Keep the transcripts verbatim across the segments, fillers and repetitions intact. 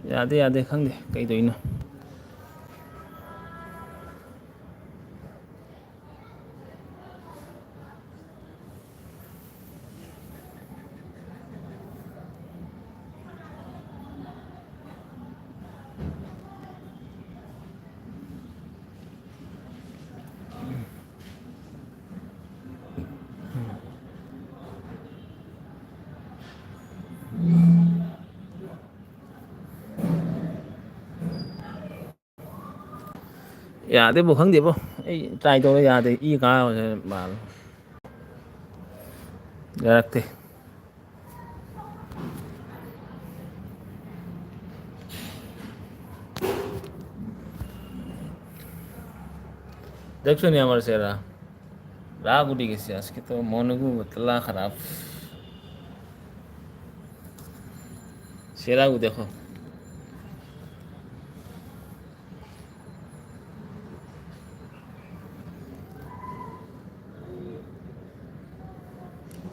Ya de, ya de, খাং দে, খাই দই না। Ya de, bo খাং দে, bo. এই, try করে ya de, ই কা, বাল। রাখতে। দেখছো নি আমার চেহারা? রাগ উঠি গেছে আজকে, তো মনগু বতলা খারাপ। চেহারাগু দেখো।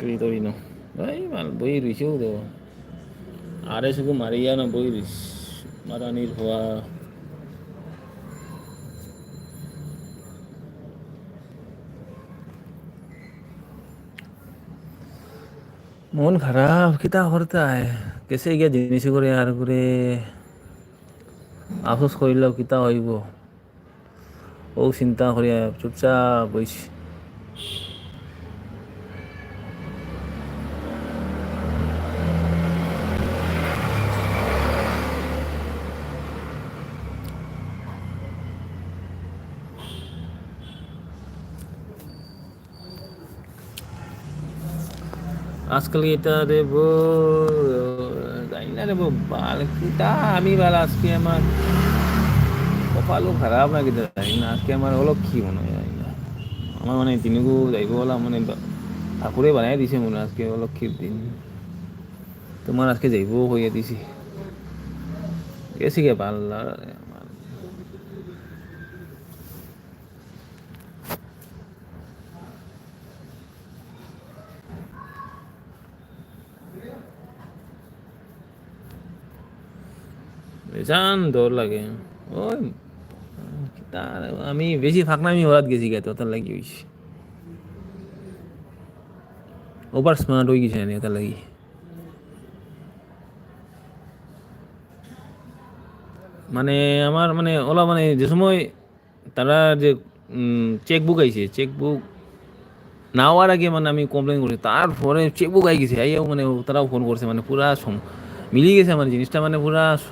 Critorino. Ay, mal, বই রইছেও তো। আরে শুধু মারিয়া না, বই রইস। মারানির হওয়া। মন খারাপ, কিতা করতায়? গেছে গিয়া জিনিস করে আর করে আফসোস করিলেও কিতা হইব? ও চিন্তা করিয়া চুপচাপ বইছি। আজকাল এটা রে বো, জানি না রে বো, বাল কিতা আমি বাল আজকে আমার কপালও খারাপ না কিতা জানি না, আজকে আমার অলক্ষী মনে হয় জানি না। আমার মানে দিনগু যাইব বলা মানে বা-, ঠাকুরে বানাই দিছে মনে হয় আজকে অলক্ষীর দিন। তোমার আজকে যাইব কইয়া দিছি। গেছি গে বাল আর আমার। বেজান ডর লাগে। ওই, কিতা, আমি বেশি ফাঁকনামি হরাত গেছি গেতো, তার লাগি হইছে। Over smart হয়ে গেছে আমি, তার লাগি। মানে, আমার, মানে, ওলা, মানে, যে সময় তারা যে, উম, checkbook আইছে, checkbook না হওয়ার আগে, মানে, আমি complain করছি, তারপরে checkbook আই গেছে, আইয়াও, মানে, তারাও ফোন করছে, মানে, পুরা সম-, মিলি গেছে, মানে, জিনিসটা, মানে, পুরা স-,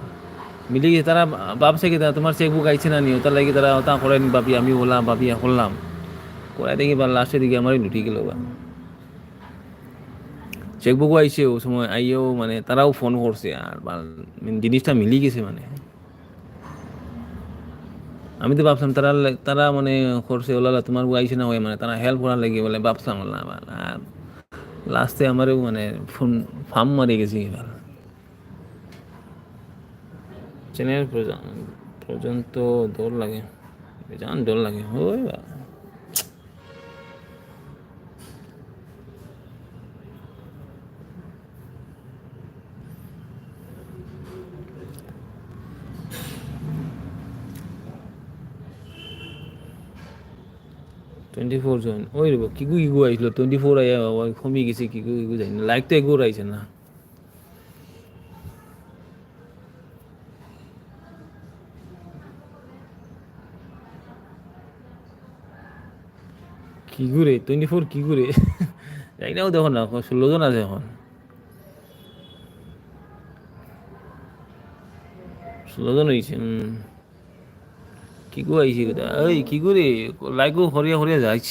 মিলি গেছে। তারা ভাবছে কি, তা-, তোমার checkbook আইছে না নি, ওটার লাগি তারা ওটা করেন, ভাবি, আমি ওলা, ভাবি, করলাম, করে দেখি বা লাস্টের দিকে আমারই লুটি গেল বা। Checkbook আইছে, ও সময় আইয়াও, মানে, তারাও ফোন করছে, আর বা, মানে, জিনিসটা মিলি গেছে, মানে। আমি তো ভাবছিলাম তারা লে-, তারা মানে করছে ওলালা তোমার বউ আইছে না হয় মানে তারা help করার লাগি বলে ভাবছিলাম ওলা আবার। আর লাস্টে আমারও মানে ফোন ফাম মারি গেছি এবার। চেনের পর্য-, পর্যন্ত ডর লাগে, জান ডর লাগে। ওই বা-, Twenty four জন। ওই রে বা, কিগু কিগু আইছিল? Twenty four আইয়া বাবা, কমি গেছে, কিগু কিগু যাই না। Like তো এগুর আইছে না। কিগু রে, twenty four কিগু রে? যাই না, ও দেখো না, এখন ষোলো জন আছে এখন। ষোলো জন হয়েছে, হুম। কিগু আইছে কথা? এই, কিগু রে? Like ও হরিয়া হরিয়া যাইছ।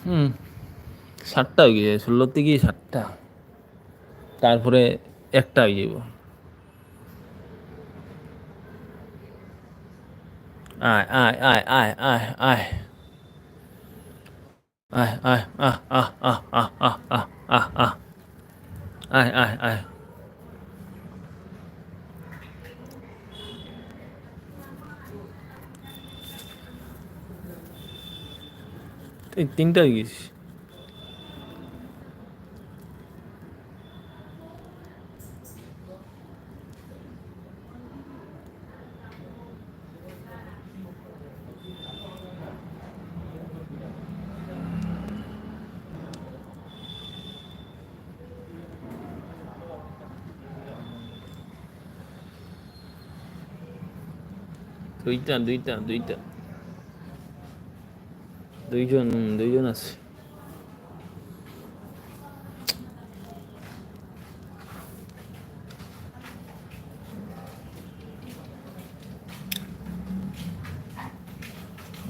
হুম, সাতটা হয়ে গেছে, ষোলো থেকে সাতটা, তারপরে একটা হয়ে যাব। আয়, আয়, আয়, আয়, আয়, আয়। আয়, আয়, আহ, আহ, আহ। আয়, আয়, আয়। এই তিনটা অই গেছে। দুইটা, দুইটা, দুইটা। দুইজন, হুম, দুইজন আছে।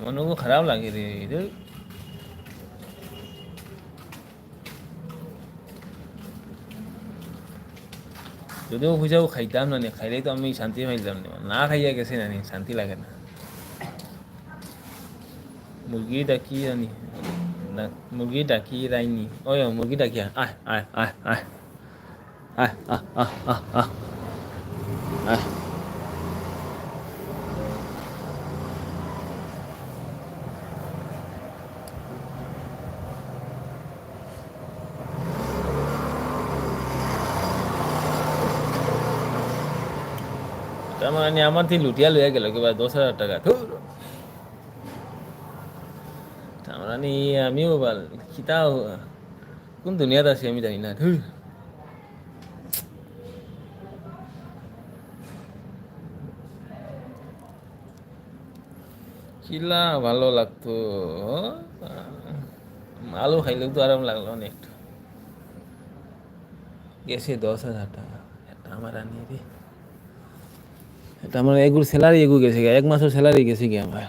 মনগু খারাপ লাগে রে, রে। যদিও পয়সাও খাইতাম না নি, খাইলেই তো আমি শান্তি পাইতাম না। না খাইয়া গেছি না নি, শান্তি লাগে না। মুরগি ডাকি রানী, না, মুরগি ডাকি রাইনি। ওই, ওই, মুরগি ডাকি, আয়, আয়, আয়, আয়, আয়। আয়, আয়, আয়, আয়, আয়। আয়। তার মানে আমার তিন লুটিয়া লইয়া গেল কিবা দশ হাজার টাকা। ধুর। তার মানে আমিও বাল, কিতা, কোন দুনিয়াত আছি আমি জানি না। ধুর। কিলা ভালো লাগতো। মালও খাইলে তো আরাম লাগলো অনেক। গেছে দশ হাজার টাকা। এটা আমার আনি রে। এটা আমার এগুর salary এগু গেছে গিয়া, এক মাসর salary গেছে গিয়া আমার।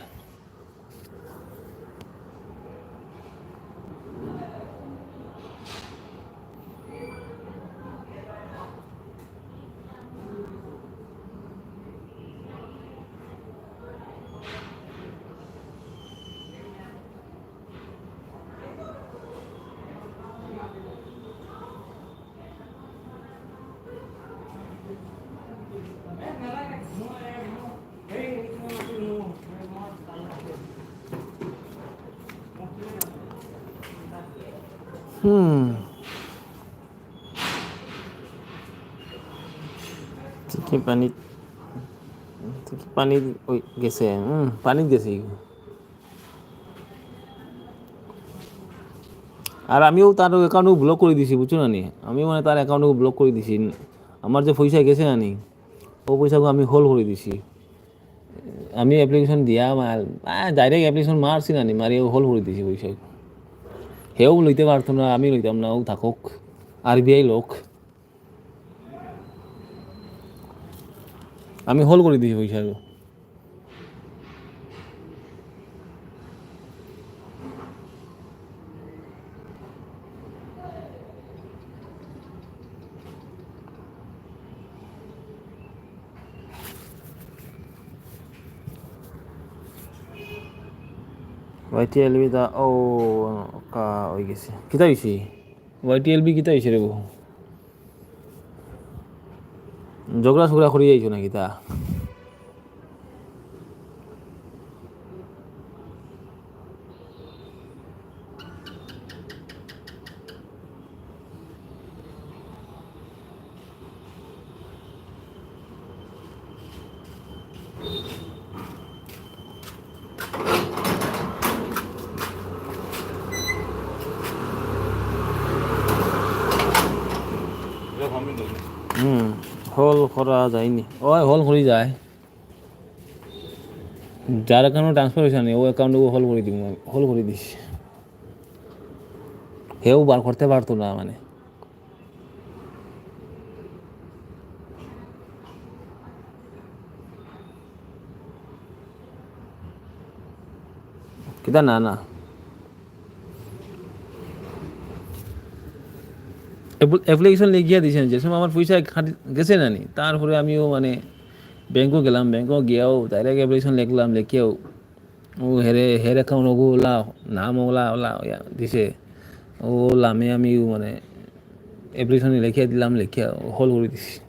হুম। ঠিকই পানিত, ঠিকই পানিত ওই গেছে, হুম, পানিত গেছে। আর আমিও তার account block করি দিছি, বুঝছো না নি? আমিও মানে তার account block করি দিছি। আমার যে পয়সা গেছে না নি, ও পয়সাগু আমি hold করি দিছি। আমি application দিয়া মার, আ, direct application মারছি না নি, মারি ও hold করি দিছি পয়সা। হেও লইতে পারতো না, আমি লইতাম না, ও থাকুক, আরবিআই লোক। আমি hold করি দিছি পয়সাগু। ওয়াইটিএলবি দা, ও, কা, ওই গেছে। কিতা হইছে? ওয়াইটিএলবি কিতা হইছে রে বউ? ঝগড়া ঝগড়া করি যাইছো না কিতা? হুম, hold করা যায়নি। ওই hold করি যায়। যার account transfer হইছে না, ও account ও hold করি দিব, hold করি দিছি। হেও বার করতে পারতো না মানে। কিতা না, না। অ্যাপ্লি-, application লিখিয়া দিছেন, যে সময় আমার পয়সা খালি গেছে না নি, তারপরে আমিও মানে ব্যাংকও গেলাম, ব্যাংকও গিয়াও direct application লিখলাম, লিখিয়াও ও হেরে, হেরে account ওগু ওলা, নাম ওলা, ওলা, ইয়া, দিছে। ও লামে আমি মানে application লিখিয়া দিলাম, লিখিয়া hold করি দিছি।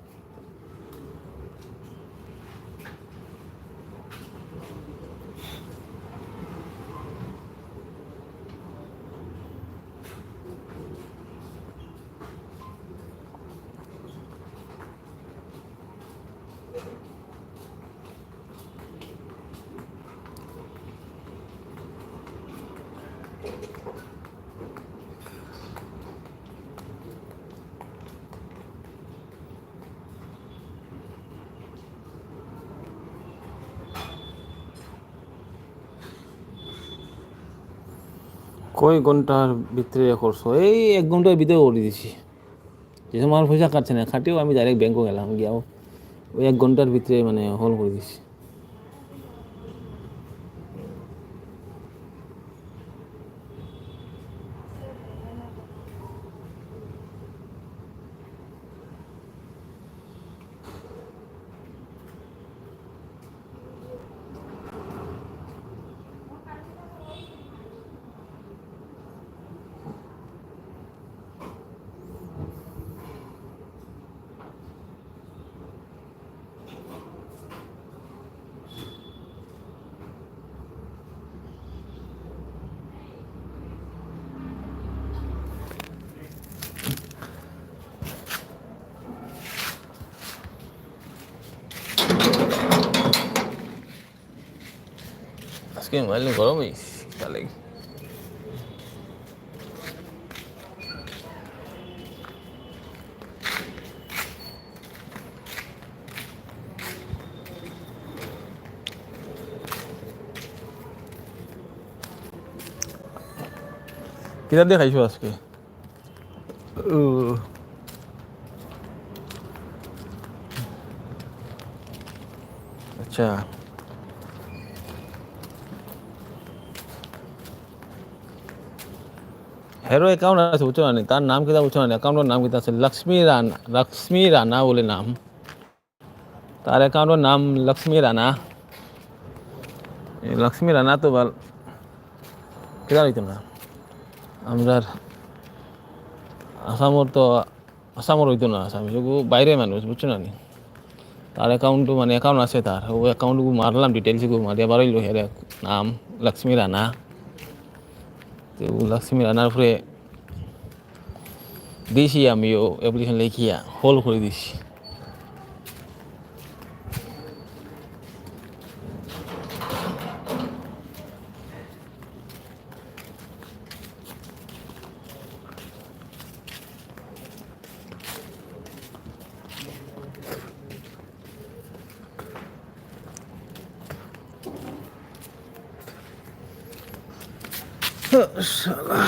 কয় ঘন্টার ভিতরে করছো? এই এক ঘন্টার ভিতরে করি দিছি। যে সময় আমার পয়সা কাটছে না, কাটিয়াও আমি direct ব্যাংকো গেলাম, গিয়াও ওই এক ঘন্টার ভিতরে মানে হল করি দিছি। আজকে মোবাইল নিয়ে গরম হয়েছে, তাহলে কিতা দিয়া খাইছো আজকে? ও। আচ্ছা। হেরো অ্যাকাউন্ট আছে, বুঝছো না নি? তার নাম কিতা বুঝছো না নি? অ্যাকাউন্টর নাম কিতা আছে? লক্ষ্মী রানা, লক্ষ্মী রানা বলে নাম। তার অ্যাকাউন্টর নাম লক্ষ্মী রানা। এই লক্ষ্মী রানা তো বাল কিতা হইতো না। আমরার আসামর তো, আসামর হইতো না, আসামি শুধু বাইরে মানুষ, বুঝছো না নি? তার অ্যাকাউন্ট মানে অ্যাকাউন্ট আছে তার, ও অ্যাকাউন্ট মারলাম, ডিটেলস গু মারিয়া বারইলো হের নাম লক্ষ্মী রানা। তো লক্ষ্মী রানার উপরে দিছি আমিও অ্যাপ্লিকেশন লেখিয়া হল করি দিছি। শালা।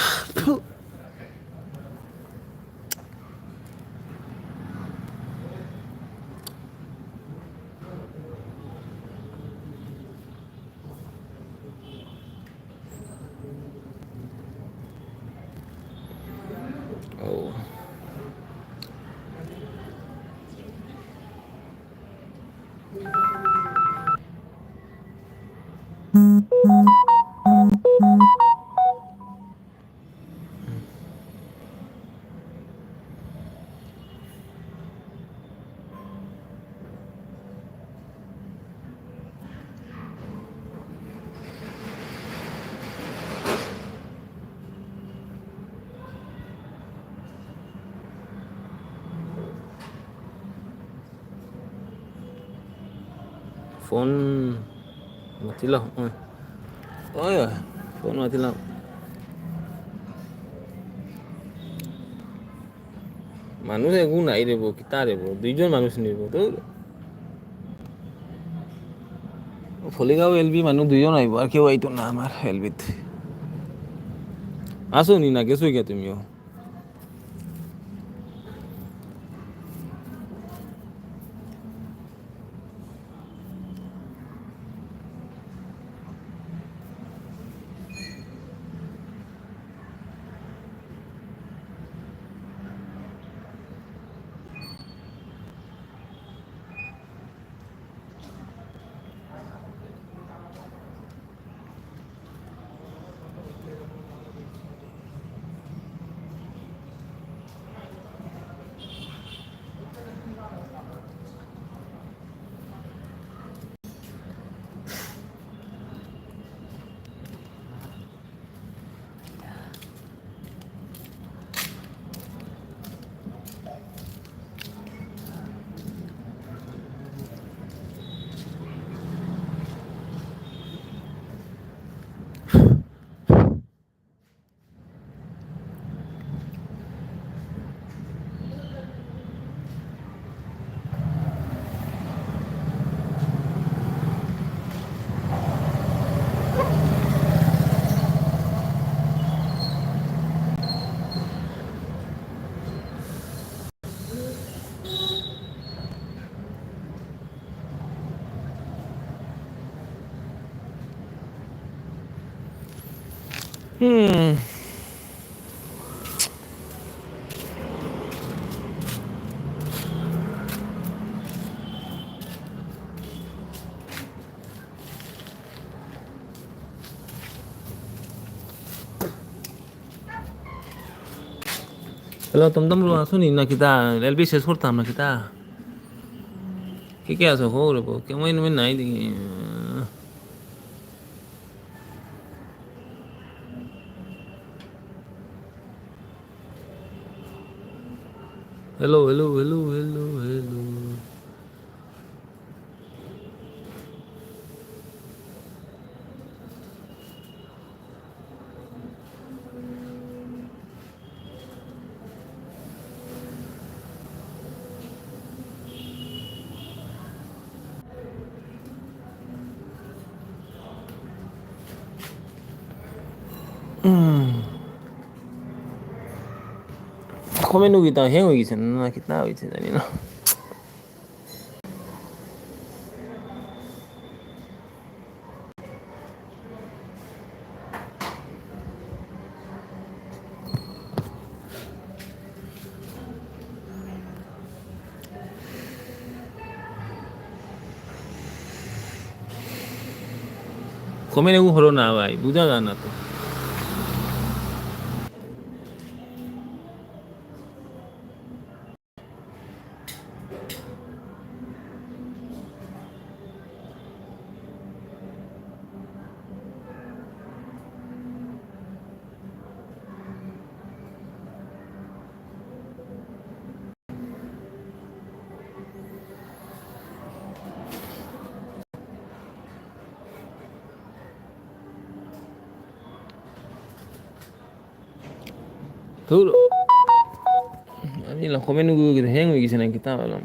ও। ফোন মাতিলাম। ওই, ওই, ওই, ফোন মাতিলাম। মানুষ এগু নাই রে বো, কিতা রে বো, দুইজন মানুষ নিব তো। ফলিগাঁও এলবি মানুষ দুইজন আইব, আর কেউ আইতো না আমার এলবিত। আসো নি না, গেছো গিয়া তুমিও? হুম। হ্যালো, টমটম লো, আছো নি না কিতা? এলবি শেষ করতাম না কিতা? কে কে আছো? খবর বলো। কেমন নাই দেখি। Hello, hello, hello, hello, hello. উম। কমেন্ট কিতা হ্যাং অই গেছে না কিতা অইছে জানি না। কমেন্ট এগু হলো না ভাই, বুঝা যায় না তো। ধুর, আমি কমেন্ট হ্যাং অই গেছে না কিতা বললাম।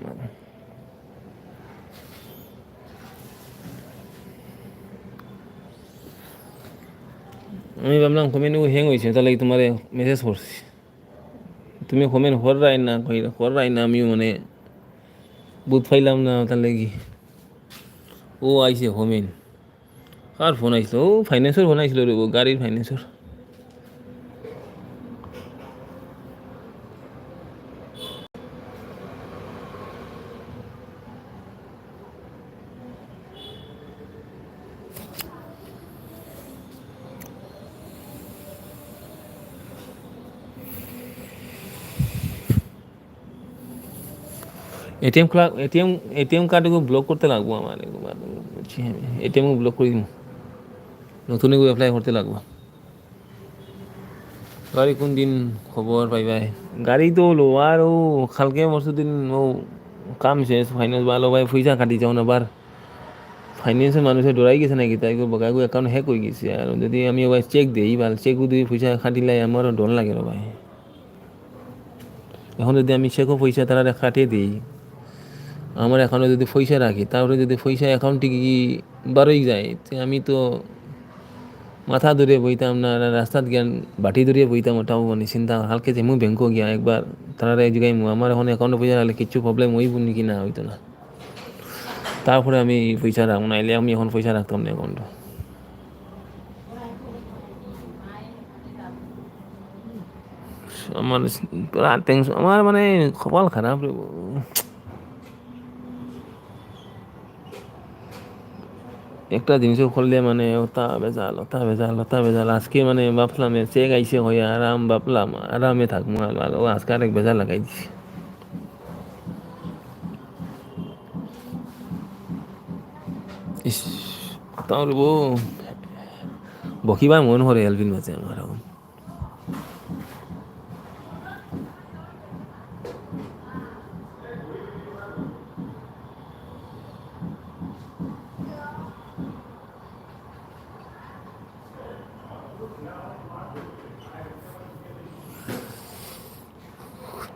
আমি ভাবলাম কমেন্ট হ্যাং অইছে, তাইলে তুমারে মেসেজ করছি। তুমি কমেন্ট কররায় না, কই-, কররায় না, আমিও মানে বুঝ পাইলাম না, তার লাগি। ও আইছে কমেন্ট। কার ফোন আইছিল? ও, ফাইন্যান্সর ফোন আইছিল রে, ও গাড়ির ফাইন্যান্সর। এটিএম ক্লা-, এটিএম, এটিএম কার্ড এগু ব্লক করতে লাগবো আমার, এগু বার বুঝছি আমি। এটিএম এগু ব্লক করি দিমু। নতুন এগু অ্যাপ্লাই করতে লাগবো। গাড়ি কোন দিন খবর পাইবায়? গাড়ি তো অইলো, আর ও কালকে পরশু দিন ও কাম শেষ, ফাইন্যান্স ভালা ভাই পয়সা কাটি যাও না বার। ফাইন্যান্সর মানুষে ডরাই গেছে নাকি, তাই এগু বকা এগু অ্যাকাউন্ট হ্যাক অই গেছে। আর যদি আমি আবার চেক দেই, বা চেকও যদি পয়সা কাটিলাই, আমারও ডর লাগে রে ভাই। এখন যদি আমি চেকও পয়সা তারারে কাটিয়ে দেই, আমার অ্যাকাউন্টে যদি পয়সা রাখি, তারপরে যদি পয়সা অ্যাকাউন্ট থাকি বারই যায়, তে আমি তো মাথা ধরিয়া বইতাম না, রা-, রাস্তাত গিয়া বাটি ধরিয়া বইতাম, ওটাও মানে চিন্তা, কালকে যাইমু ব্যাংকো গিয়া একবার তারারে জিগাইমু, আমার এখন অ্যাকাউন্টে পয়সা রাখলে কিচ্ছু প্রবলেম অইবো নাকি না, অইতো না। তারপরে আমি পয়সা রাখমু, নাইলে আমি এখন পয়সা রাখতাম না অ্যাকাউন্টে। আমার পুরা টেনশন, আমার মানে কপাল খারাপ রে বাবু। একটা জিনিসও করলে মানে ওটা ভেজাল, ওটা ভেজাল, ওটা ভেজাল। আজকে মানে ভাবলাম, এ চেক আইছে হইয়া আরাম, ভাবলাম আরামে থাকমু, আর, আর ও আজকে আরেক ভেজাল লাগাই দিছে। ইস, তাহলে বউ বকিবার মন করে এলভিন মাঝে আমার এখন।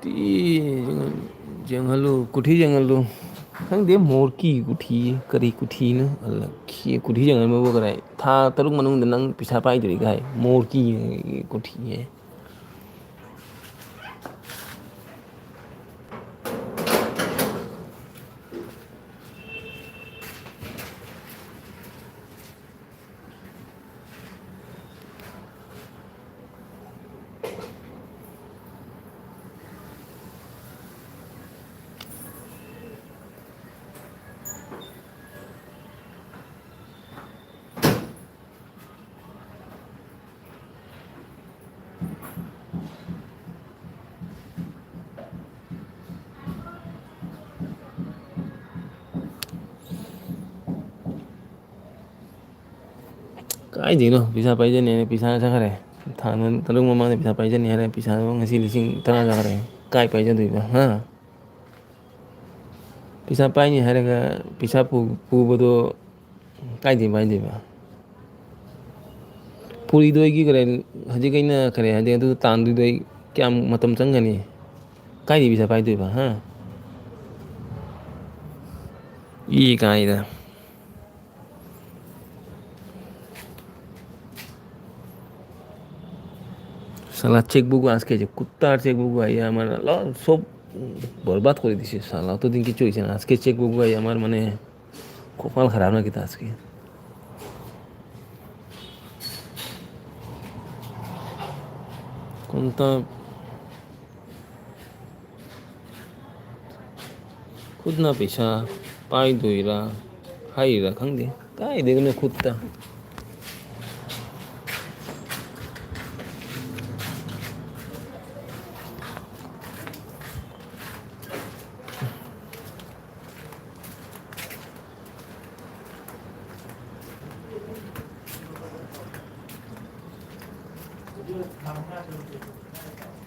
কুঠি জেঙালু, কুঠি জেঙালু। হ্যাঁ, দে মোর কি কুঠি, করি কুঠি না, আল্লাহ, কি কুঠি জেঙালু বো করাই। থা, তারুক মানু দেনাং পিছা পাই ধরি গাই, মোর কি কুঠি হে। Ai dino, pisa paije ne, pisa sa kare. Tanu, tanu mama ne pisa paije ne, pisa mong si lising tana sa kare. Kai paije dui ba, ha. Pisa pai ni hare ga, pisa pu, pu bodo, kai di pai di ba. Puri doi ki kare, haji kai na kare, haji tu tan dui doi, kya matam chang gani. Kai di pisa pai dui ba, ha. Ye kai da. শালা চেকবুক আজকে যে কুত্তার চেকবুক আইয়া আমার ল-, সব বরবাদ করে দিছে শালা। অতদিন কিছু হইছে না, আজকে চেকবুক আইয়া আমার মানে কপাল খারাপ না কিতা আজকে। কোনটা খুদ না পেশা, পাই দইরা, হাইরা খাং দে। কাই দেখুন খুদটা।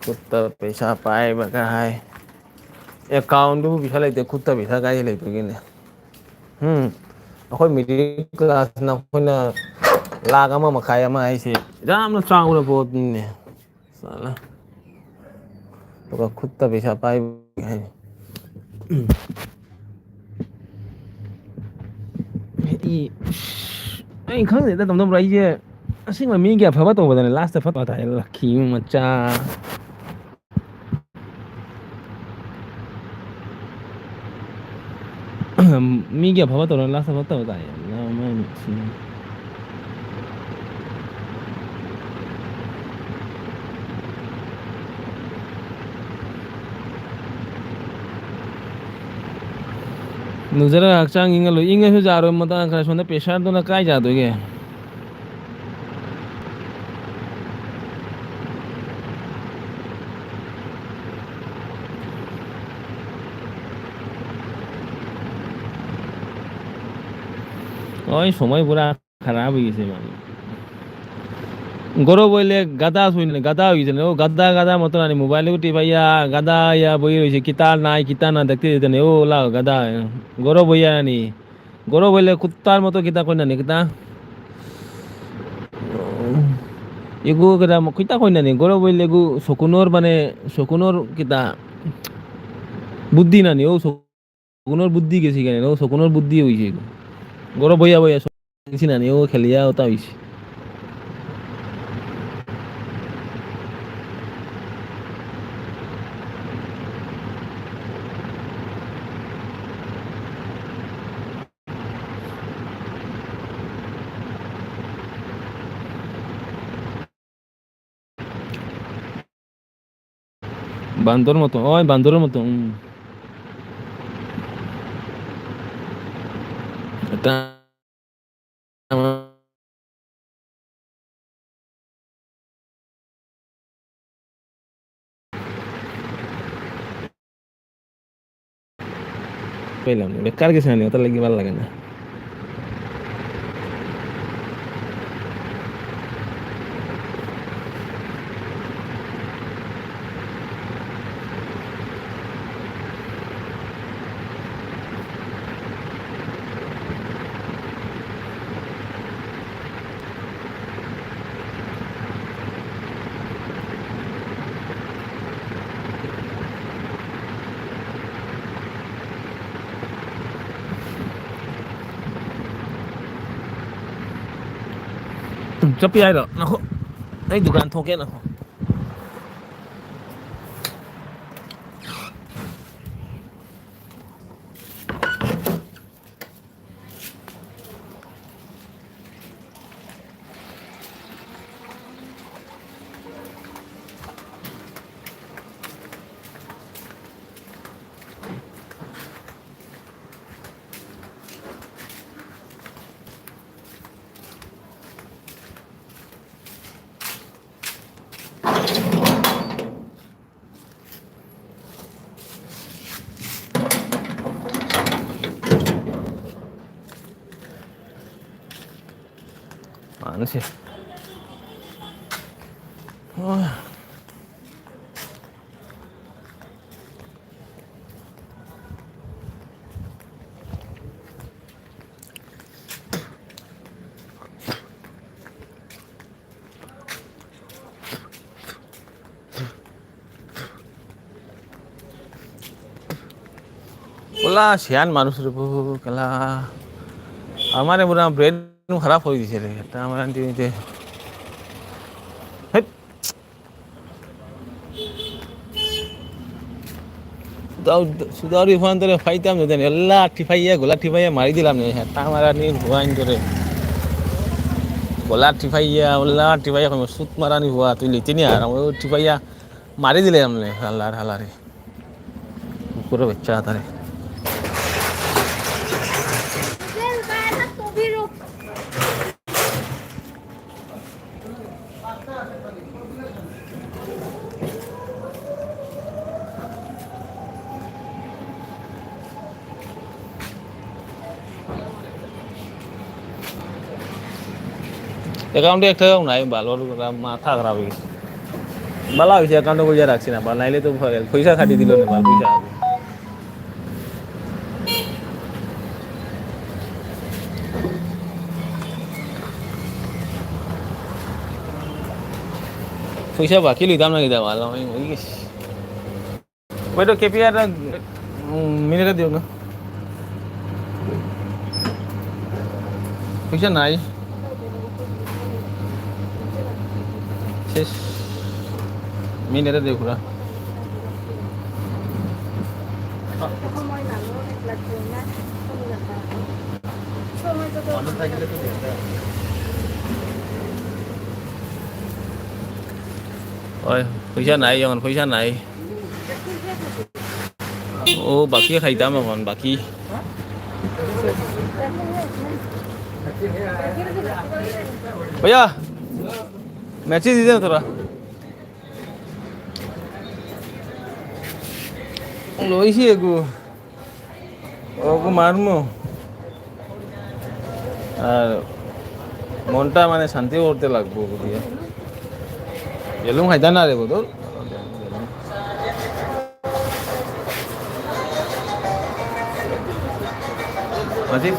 Kutta pesa pai baka hai. Account tu bisa lai te kutta pesa kai lai tu gini. Hmm. Ako middle class na ko na laga ma makaya ma ai se. Jam na chang ura pot ne. Sala. Toka kutta pesa pai. I, ai khang ne da dam dam rai je. Asing ma mi gya phaba to ba ne last pha to ta la ki ma cha. Mi gya phaba to last pha to ta ya. Na ma ni si. Nujara hakchang inga lo, inga su jaro mata kara sonda pressure dona kai jado ge. Oi, somoi pura খারাপ হয়ে গেছে মানে। গরো বইলে গাদা শুই না, গাদা হয়ে গেছে না। ও গাদা, গাদা মতো নানি মোবাইলে উঠি পাইয়া, গাদা ইয়া বই রয়েছে, কিতা নাই, কিতা না দেখতে যেতে নেই। ও লা গাদা, গরো বইয়া নানি। গরো বইলে কুত্তার মতো কিতা কই নানি, কিতা? এগু কিতা, কিতা কই নানি? গরো বইলে এগু শকুনর মানে, শকুনর কিতা? বুদ্ধি নানি, ও শকুনর বুদ্ধি গেছে কেন? ও শকুনর বুদ্ধি হইছে এগু। গরো বইয়া বইয়া শকুন গেছি নানি, ও খেলিয়া ওটা হইছে। বান্দর মতো, ওই বান্দরের মতো, হুম। এটা আমার পাইলাম না, বেকার গেছে না, ওটা লাগি ভালো লাগে না। চাবি আইল, নাখো। এই দোকান থকে নাখো। মানুষ আছে। আহ। ওলা শিয়ান মানুষ রে বউ, কেলা। আমারে পুরা brain খারাপ করি দিছে রে। এটা আমার আনতে নিতে। হেৎ। দাও, সুদাউরি ফোন ধরে ফাইতাম যদি, এল্লা টিফাইয়া, গোলা টিফাইয়া মারি দিলাম নে। হ্যাঁ, তা আমার আনি ভুয়াইন ধরে। গোলা টিফাইয়া, ওল্লা টিফাইয়া, কোনো সুত মারানি ভুয়া, তুই লিতে নি আর, আমি টিফাইয়া মারি দিলে আমনে, হালার হালারে। কুকুরের বাচ্চা তারে। অ্যাকাউন্টে এক টাকাও নাই, ভালোর মাথা খারাপ হয়ে গেছে। ভালা হইছে, অ্যাকাউন্টে পয়সা রাখছি না, বা নাইলে তো পয়সা কাটি দিল না, বা পয়সা। পয়সা বাকি লইতাম না কিতা, ভালো আমি হয়ে গেছি। ওই তো কেপিআর, উম, মিনিটে দিও না। পয়সা নাই। শেষ। মিনিটে দিও পুরা। ওই, পয়সা নাই এখন, পয়সা নাই। ও, বাকি খাইতাম এখন, বাকি। ভাইয়া, ম্যাচে দিতে না তোরা। লইছি এগু। ওগু মারমু। আর মনটা মানে শান্তি করতে লাগবো বুঝিয়া। গেলুম খাইতা না রে বদল। মাসি?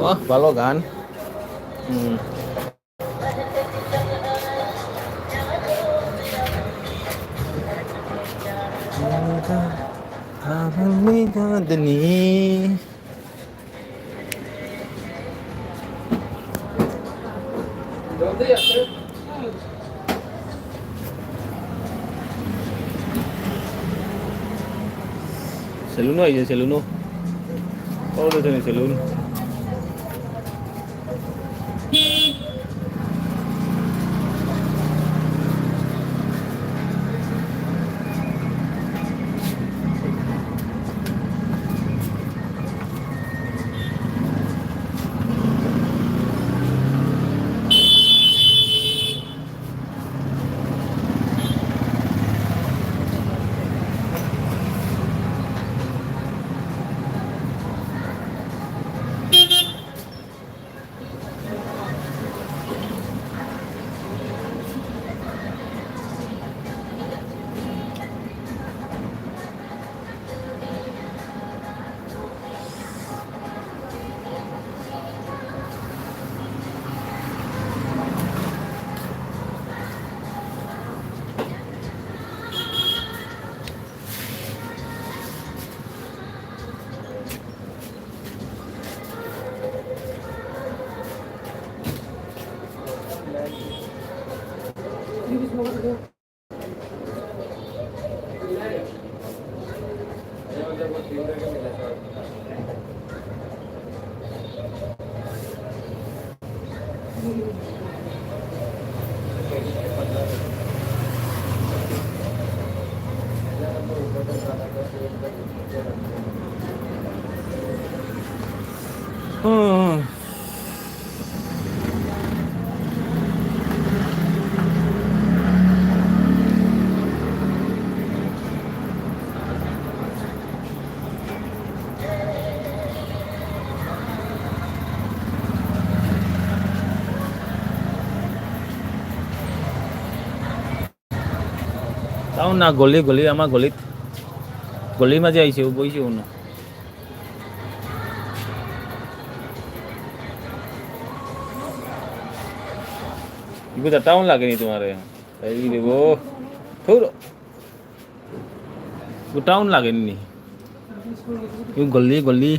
বাহ, ভালো গান। হুম। সেলুনও আইছে, সেলুনও। ও, দেখুন, সেলুন। টাউন না, গলি, গলি, আমার গলিত, গলির মাঝে আইছে, ও বইছে অনো। ইগুতা টাউন লাগেনি তোমারে? এই রে গো, থুর। ও টাউন লাগেনি। ও গলি, গলি।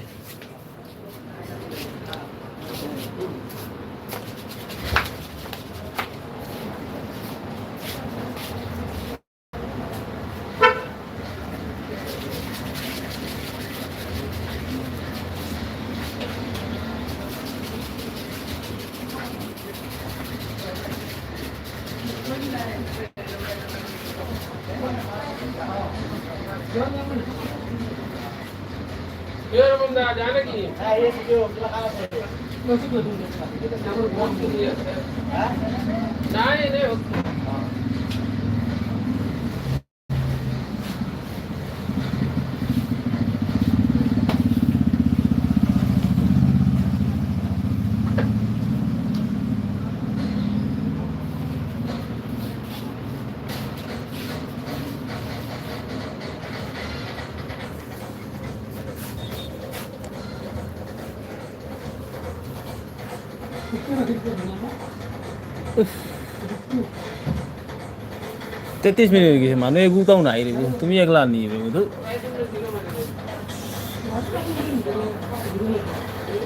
তেত্রিশ মিনিট অই গেছে, মানুষ এগুতাও নাই রে, তুমি একলা নি রে, বুঝছো?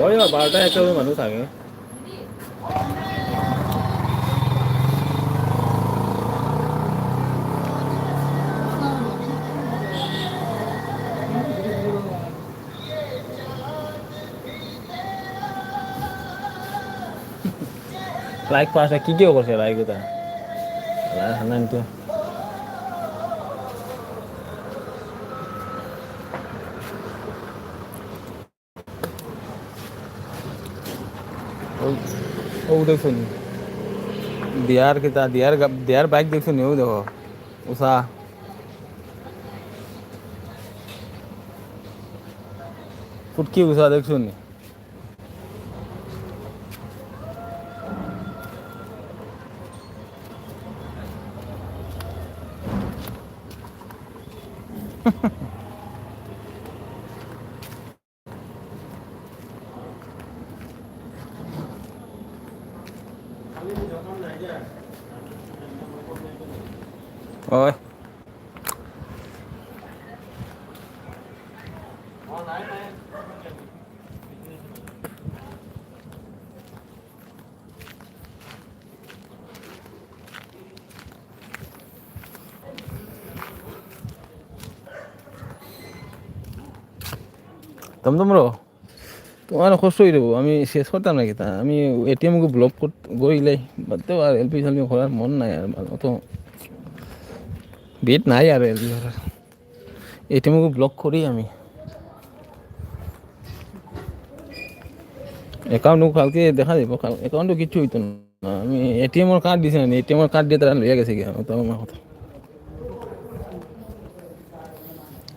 ওই বারোটা একটা মানুষ থাকে। লাইক পাঁচটা কি কেউ করছে লাইক ওটা? আল্লাহ, হান্নান তো। ও, ও দেখছো নি? দিয়ার কিতা, দিয়ার গা-, দিয়ার বাইক দেখছো নি? ও দেখো, উষা। ফুটকি উষা দেখছো নি? ওই। দমদম রো, তোমার কষ্ট অই যাবো, আমি শেষ করতাম না কিতা, আমি এটিএম গু ব্লক করিলাই, বাদ দেও, আর এলপি সেলপি করার মন নাই আর, অত বিট নাই আর এলপি করার। এটিএম গু ব্লক করি আমি। অ্যাকাউন্ট কালকে দেখা যাইব, কাল অ্যাকাউন্টও কিচ্ছু অইতো না। আমি এটিএম ওর কার্ড দিছি না, এটিএম ওর কার্ড দিয়া তারা লইয়া গেছে গিয়া, অতা আমার কথা।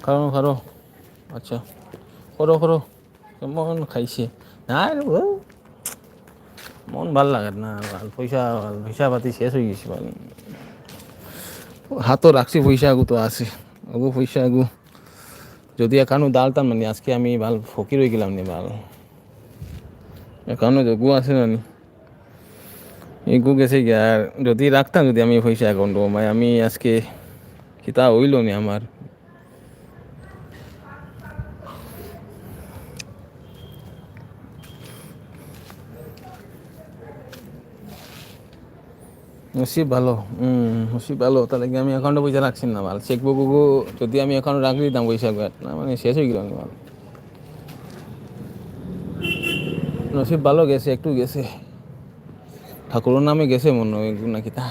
কারো, কারো, আচ্ছা, করো, করো। কেমন খাইছে? না রে, ও, মন ভালা লাগের না, বাল, পয়সা, বাল, পয়সা পাতি শেষ অই গেছে, বাল। হাতো রাখছি পয়সাগু তো আছে, ওগু পয়সাগু। যদি অখানো দালতাম না নি, আজকে আমি বাল ফকির অই গেলাম নি, বাল। অখানো যেগু আছে না নি, এগু গেছে গিয়া। আর যদি রাখতাম, যদি আমি পয়সা অ্যাকাউন্টো, ভাই, আমি আজকে কিতা অইলো নি আমার। নসিব ভালো, হুম, নসিব ভালো। তাইলে কি আমি অ্যাকাউন্টো পয়সা রাখছি না, বাল। চেকবুক ওগু যদি আমি অ্যাকাউন্টো রাখি দিতাম পয়সা, না, মানে, শেষ অই গেল আমার, বাল। নসিব ভালো গেছে, একটু গেছে। ঠাকুরর নামে গেছে মনো অয়, না কিতা?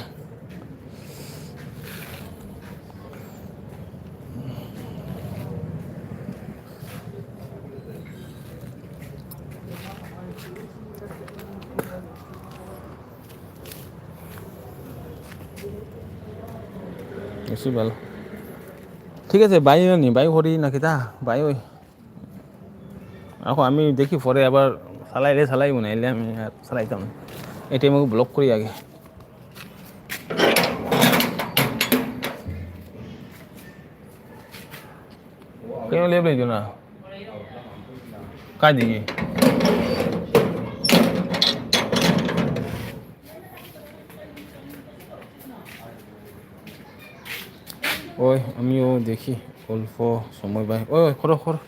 বেশি ভালো। ঠিক আছে, বাই অয়নি, বাই করি না কিতা? বাই অই। অখন আমি দেখি পরে আবার চালাইলে চালাইমু, নাইলে আমি আর চালাইতাম না। এটিএম ওগু ব্লক করি আগে। কেন লেপ দিত না? কাই দিকে? ওই, আমিও দেখি অল্প সময় ভাই। ওই, ওই, করো, করো।